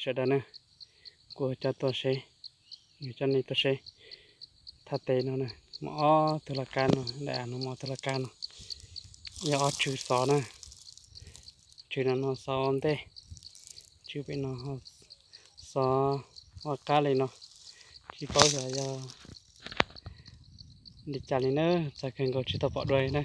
Sawv daws na, kuv coj tuaj seb, coj nej tuaj seb thaj teb no na, muaj ob tug laj kab no, daim av no muaj ob tug laj kab no, yog ob tswm xov na, tswm no no xov ua ntej, tswm pem no xov ua qab li no, tsis paub xyov yog li cas li na, txog kawg nkaus tsis tau pom dua li na.